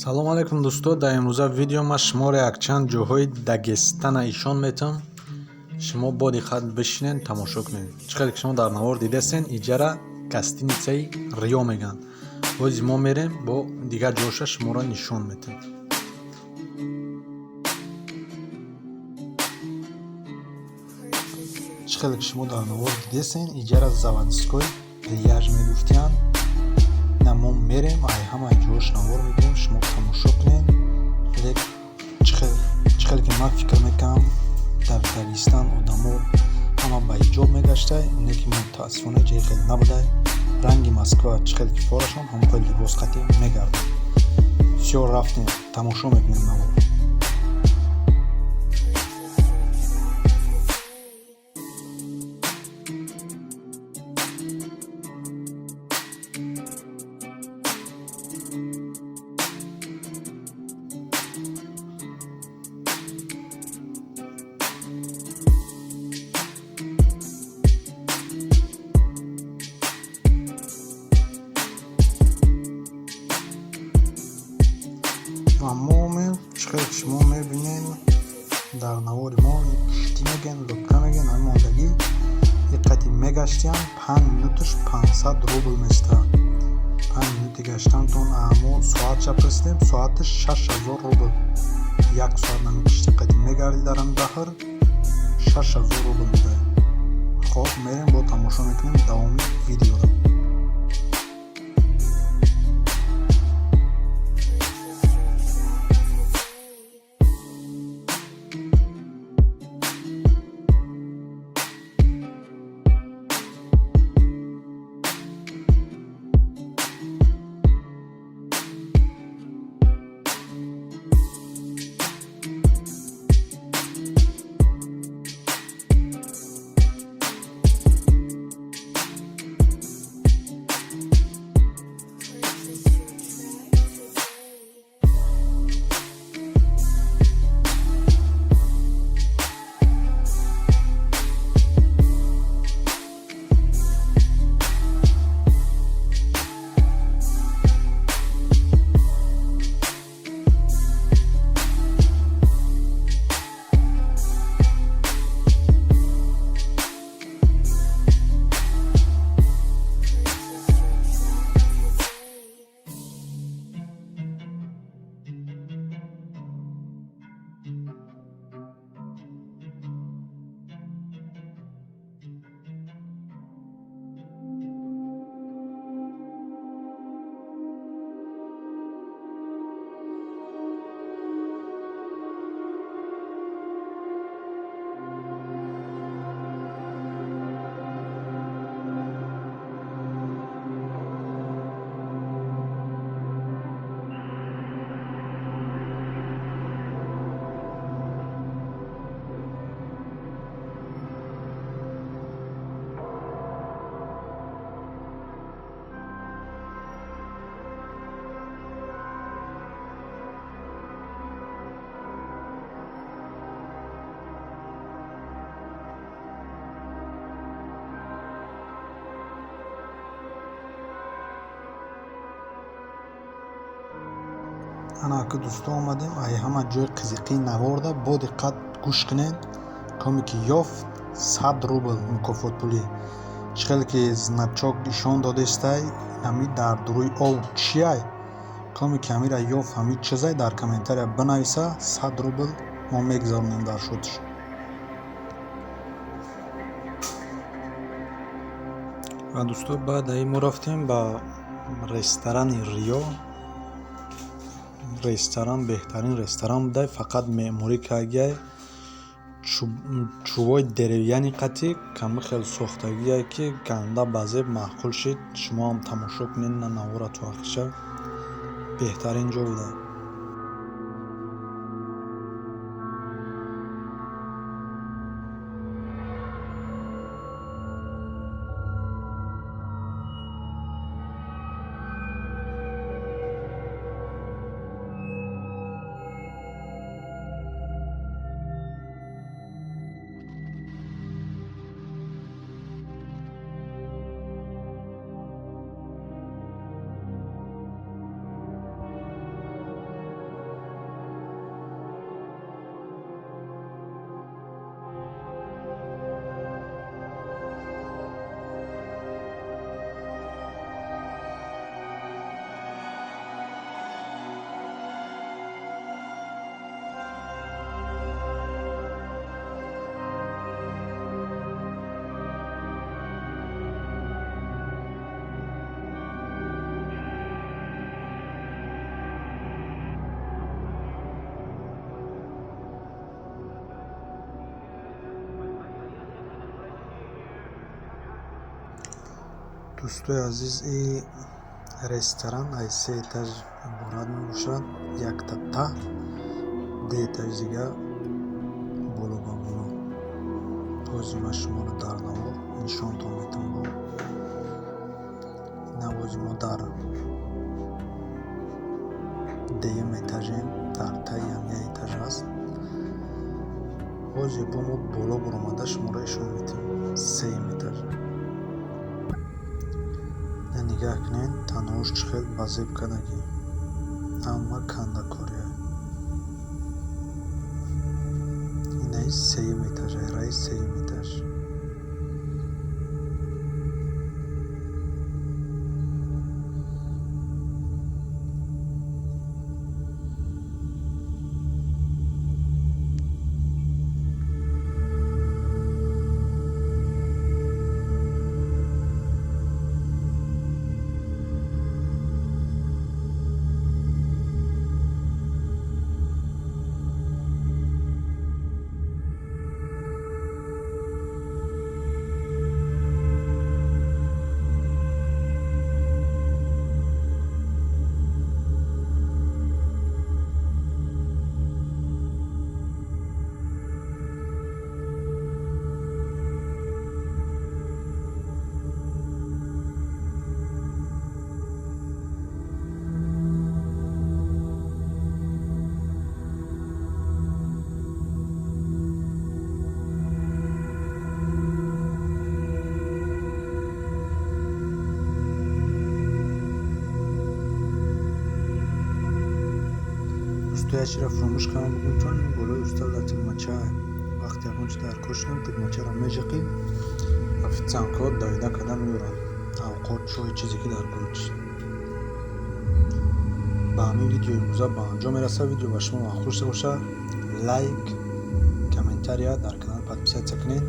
Салом алейкум, дӯсто. Дар имрӯза видео ман шуморо якчанд ҷойҳои Дагестана ишон метавам. Шумо бо диққат бишинед, тамошо кунед. Чӣ қадр ки шумо дар навор дидастен, иҷара гостиницаи Рио мегӯянд. Бози мо мерем, бо дигар ҷоша шуморо нишон метавем. Чӣ қадр ки шумо дар навор дидастен, иҷара заводской пляж мегуфтиянд. Ина мо мерем, ай ҳамаи ҷош навор мегирем, шумо тамошо кунед. Лек чӣ хеле ки ман фикр мекунам, дар Дагестан одамо ҳама ба ҳиҷоб мегаштай, не ки мутаассифона ҷои хеле набудай. Ранги Москва чӣ хеле ки форашон, ҳамон хел либос қатӣ мегарданд. Всё, рафтем, тамошо мекунем навор. Ва мо чӣ хеле ки шумо мебинед, дар навори мо киштӣ мегӯянд, лодка мегӯянд, ҳамин мондагӣ иқати мегаштиянд, 5 минуташ 500 рубл места. 5 минути гаштантон мо соатша пурсидем, соаташ 6000 рубл. Як соат ҳамин киштӣ қати мегардӣ дар ҳамин баҳр, 6000 рубл медиҳад. Хоб, мерем, бо тамошо мекунем давоми видеоро. Ана ака, дӯсто, омадем ай ҳама ҷои қизиқии наворда. Бо диққат гӯш кунед. Коме ки ёфт, 100 рубл мукофотпулӣ. Чӣ хеле ки значок ишон додестай, ҳами дар дуруи ов чиай? Коме ки ҳамира ёфт, ҳами чизай, дар комментария бинависа, 100 рубл мо мегузаронем дар шотиш. Ва дӯсто, баъд аи мо рафтем ба ресторани Рио. Ресторан беҳтарин ресторан будай, фақат меъморӣ кардагиай, чӯбои деревянный қатӣ ками хел сохтагие, ки ганда ба зеб маъқул шид. Шумо ҳам тамошо кунед на навора то ахирша. Беҳтарин ҷо буда. Дӯстои азиз, и ресторан аз се этаж иборат мебошад. Якта таҳ, ду этаж дига боло ба боло. Ҳозир ман шуморо дар навор нишонтон медиҳам. Бо навози мо дар дуюм этажем, дар таи ҳам як этаж аст. Ҳозир бо мо боло баромада шуморо нишон медиҳем сеюм этаж. Нигаҳ кунед, таноҳош чӣ хел ба зеб кардагӣ, ҳама кандакория. Инаи сеюм этаж, раи сеюм этаж. Дӯстоя, чиро фуромӯш кардам бигӯм, чун болои устол дар тугмача, вақте ягон чи дар кор шудем, тугмачаро межиқӣ, официантҳо давида карда меоранд авқот, чой, чизе ки дар кор чист. Ба ҳамин видеои имрӯза ба анҷом мерасад. Видео ба шумо маъқул шуда бошад, лайк, комментария, дар канал подписаться кунед.